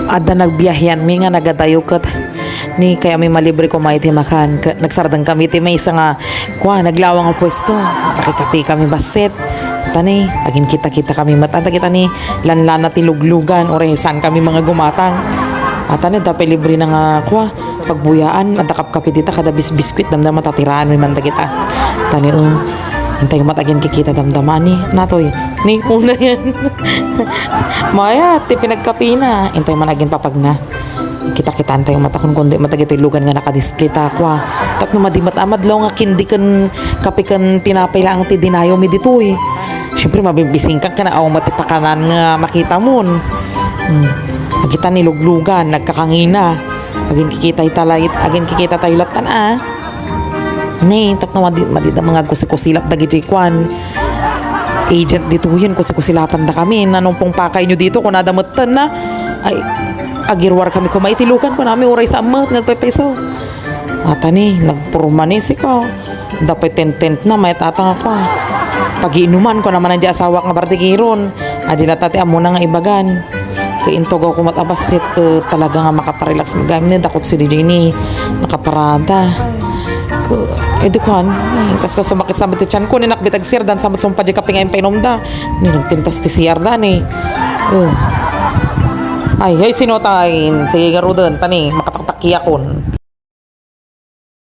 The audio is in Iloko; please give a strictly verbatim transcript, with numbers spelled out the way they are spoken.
Adda nagbiaheanmi nga nagadayo ket ni kayatmi malibre koma iti makan. Ket nagsardeng kami iti maysa nga, kua, naglawang a puesto. Nakikape kami bassit. Tani, aginkita-kita kami met. Adda kita ni lanlana ti luglugan, uray saan kami mga gumatang. At tani, adda pay libre na nga, kua, pagbuyaan, adda kapkape dita, kada bis-, biskuit, damdama, tatiraanmi man dagita. Tani, oh, intay met aginkikita damdama ni, natoy, ni, una yan. Mayat, ti pinagkapina, intay man aginpapagna. Kita-kitaan tayo mata kun kundi mata ditoy lugan nga nakadisplay ta, kua. Tapno madi met a madlaw nga kindi ken kape ken tinapay laeng ti dinayo mi ditoy. Siyempre, mabibisingkan ka na, aw, mati pakanan nga makita mon. Hmm. Kita ni luglugan, nagkakangina. Aginkikita tayo latta, ah. Ni, tapno madi, madi da mga kusi-kusilap dagiti kuan. Agent ditoyen, kusi-kusilapan da kami. Nanong pungpakay nyo dito, kunada metten na. Ay, agiruar kami koma iti lugan, kunami, uray saan met, nga agpepeso. At tani, nagpurma ni sika. Dapay tentent na, mayat ata nga kua. Pagiinuman ko naman ang asawak nga bartikiron. Adi na tati, amo na nga ibagan. Kaintugaw ko met a bassit ket talaga nga makaparelax. Magayam ni dakot si Didini. Nakaparada. Ko, eh, di kuan. Ay, kasta sumakit sa ti tiyan ko, ni nakbit agsirdan sa matsumpa di kape nga impainom da. Ni nagpintas ti C R da, ni. Oh. Ay, ay, sino tayo? Sige, garuden, tani, makataktakiyakon.